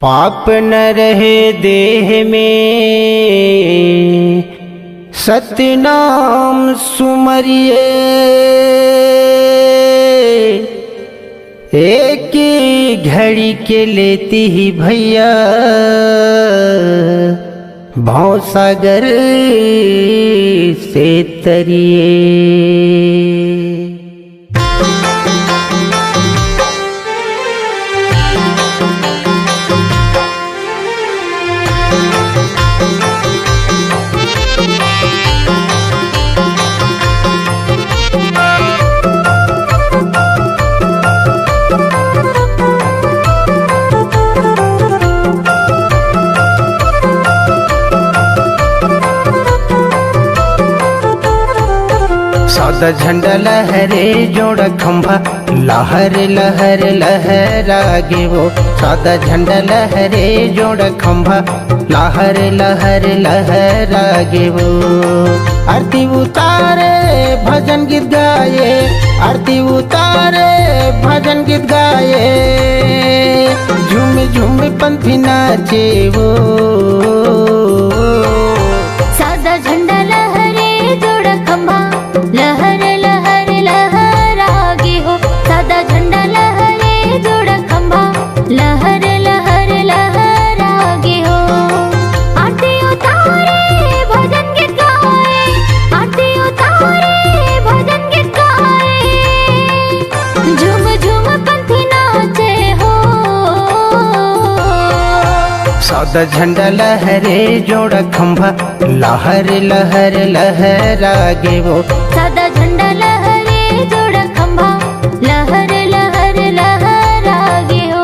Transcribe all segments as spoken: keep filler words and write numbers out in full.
पाप न रहे देह में, सतनाम सुमरिए। एक घड़ी के लेती ही भैया, भवसागर से तरिए। सादा झंडा लहरे जोड़ा खंभा, लहर लहर लहरा गे वो। सादा झंडा लहरे जोड़ा खंभा, लहर लहर लहरा गे वो। आरती उतारे भजन गीत गाए, आरती उतारे भजन गीत गाए, झूम झूम पंथी नाचे वो। सादा झंडा लहरे जोड़ा खंभा, लहर लहर लहरा गे हो। सादा झंडा लहरे जोड़ा खंभा, लहर लहर लहरा गे हो। आरती उतारे भजन गीत गाए, आरती उतारे भजन गीत गाए, झूम झूम पंथी नाचे हो। सादा झंडा लहरे जोड़ा खंभा, लहर लहर लहरा गे वो। सादा झंडा लहरे जोड़ा खंभा, लहर लहर लहरा गे हो।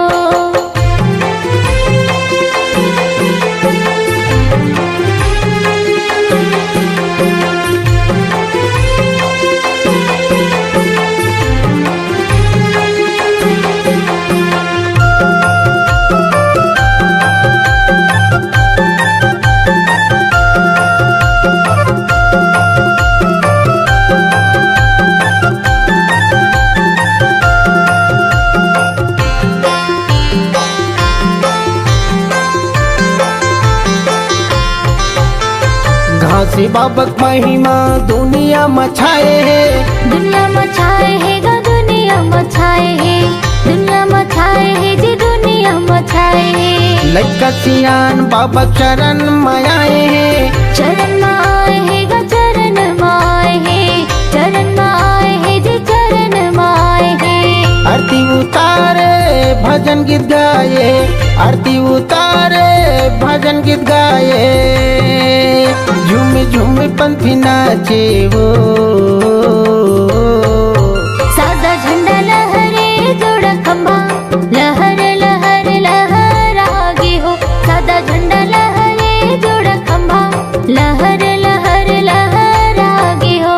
घासी बाबा के महिमा दुनिया म छाए हे। दुनिया म छाए हे गा, दुनिया म छाए हे, दुनिया म छाए हे जी, दुनिया म छाए हे। लइका सियान बाबा चरण म आए हे। चरण म आए हे गा, चरण म आए हे, चरण म आए हे जी, चरण म आए हे। आरती उतारे भजन गीत गाए, आरती उतारे भजन गीत गाए, झूम झूम पंथी नाचे वो। सादा झंडा लहरे जोड़ा खंभा, लहर लहर लहरा गे हो। सादा झंडा लहरे जोड़ा खंभा, लहर लहर लहरा गे हो।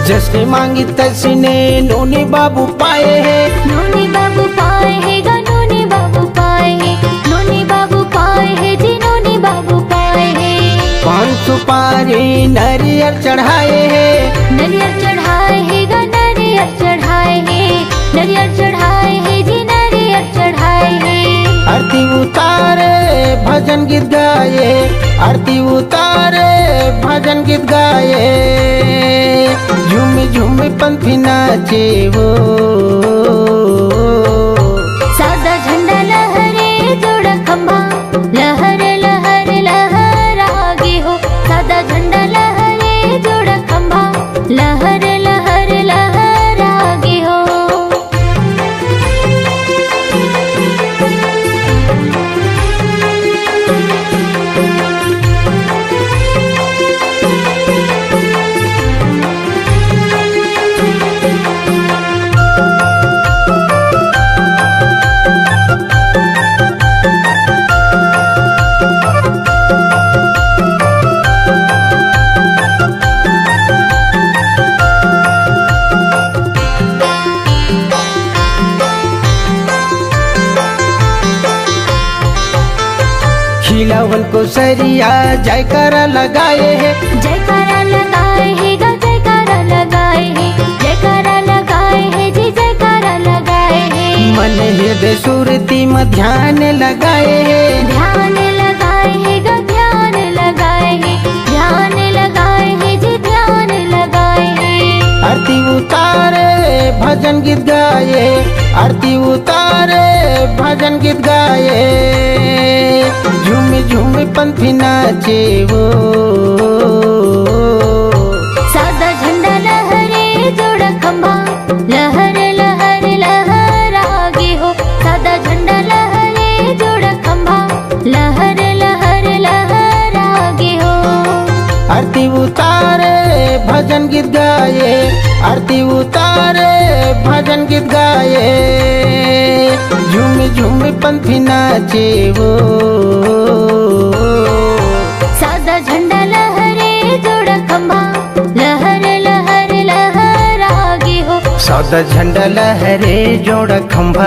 जसने मांगी तसने नोनी बाबू पाए हे। नोनी बाबू पाए हे गा, नोनी बाबू पाए हे, नोनी बाबू पाए हे जी, नोनी बाबू पाए हे। पान सुपारी नरियर चढ़ाए हे। नरियर चढ़ाए हे गा, नरियर चढ़ाए हे, नरियर चढ़ाए हे जी, नरियर चढ़ाए हे। आरती उतारे भजन गीत गाए, आरती उतारे भजन गीत गाए, झूम झूम पंथी नाचे वो। सादा झंडा लहरे जोड़ा खंभा, लहर लहर लहरा गे हो। सादा झंडा लहरे जोड़ा खंभा, लहर लहर लहरा गे हो। सरिया जयकारा लगाए हे। जयकारा लगाए हे गा, जयकारा लगाए हे, जयकारा लगाए हे जी, जयकारा लगाए हे। मन हृदय सुरती म ध्यान लगाए हे। ध्यान लगाए हे गा, ध्यान लगाए हे, ध्यान लगाए हे जी, ध्यान लगाए हे। आरती उतारे भजन गीत गाए, आरती उतारे भजन गीत गाए, झूम झूम पंथी नाचे वो। सादा झंडा लहरे जोड़ा खंभा, लहर लहर लहरागे हो। सादा झंडा लहरे जोड़ा खंभा, लहर लहर लहरागे हो। आरती उतारे भजन गीत गाए, आरती उतारे भजन गीत गाए, झूम झूम पंथी नाचे वो। सादा झंडा लहरे जोड़ा खंभा, लहर लहर लहरागे हो। सादा झंडा लहरे जोड़ा खंभा,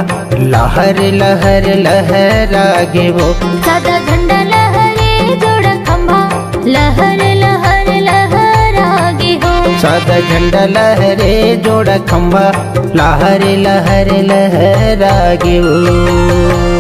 लहर लहर लहरागे वो। सादा झंडा लहरे जोड़ा खंभा, लहर लहर लहरागे हो। सादा झंडा लहरे जोड़ा खंभा, लहर लहर लहरागे वो।